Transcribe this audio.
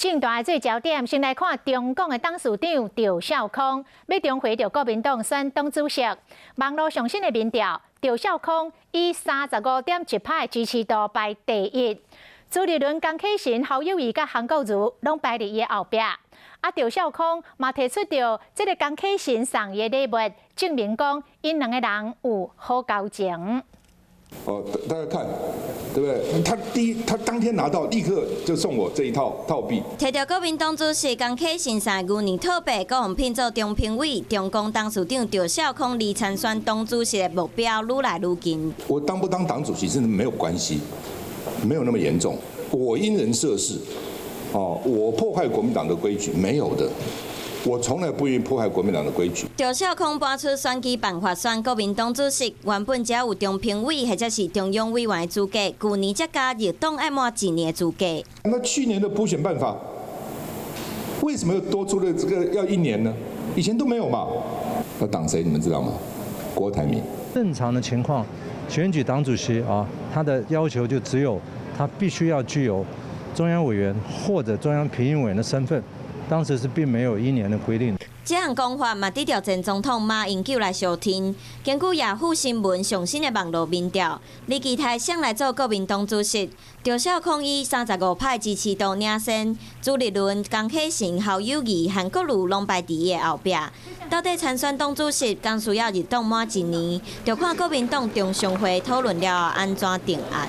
政壇的最焦點，先來看中共的董事長趙少康欲重回著國民黨選黨主席。網路上新的民調，趙少康以35.1趴的支持度排第一。朱立倫、江啟臣、侯友宜佮韓國瑜攏排佇伊的後壁。啊，趙少康嘛提出著這个江啟臣送伊的禮物，證明講𪜶兩个人有好交情。哦，大家看，對不對？他第一，他當天拿到，立刻就送我這一套套幣。提著國民黨主席江啟臣送牛年套幣，閣予聘做中評委，中共董事長趙少康離參選黨主席的目標愈來愈近。我當不當黨主席真的沒有關係，沒有那麼嚴重。我因人設事，哦，我破壞國民黨的規矩，沒有的。我從來不願意破壞國民黨的規矩。趙少康搬出選舉辦法選國民黨主席，原本只有中評委或者是中央委員的資格，舊年才加入黨愛滿一年的資格。那去年的補選辦法，為什麼又多出了這個要一年呢？以前都沒有嘛。要擋誰？你們知道嗎？郭台銘。正常的情況，選舉黨主席啊，他的要求就只有他必須要具有中央委員或者中央評議委員的身份。當時是並沒有一年的規定。這項講法嘛，得著前總統馬英九來相挺。根據雅虎新聞上新的網路民調，李其泰上來做國民黨主席，趙少康以35趴支持度領先，朱立倫、江啟臣、侯友宜、韓國瑜攏排佇伊的後壁。到底參選黨主席，敢需要入黨滿一年？就看國民黨中常會討論了後按怎定案。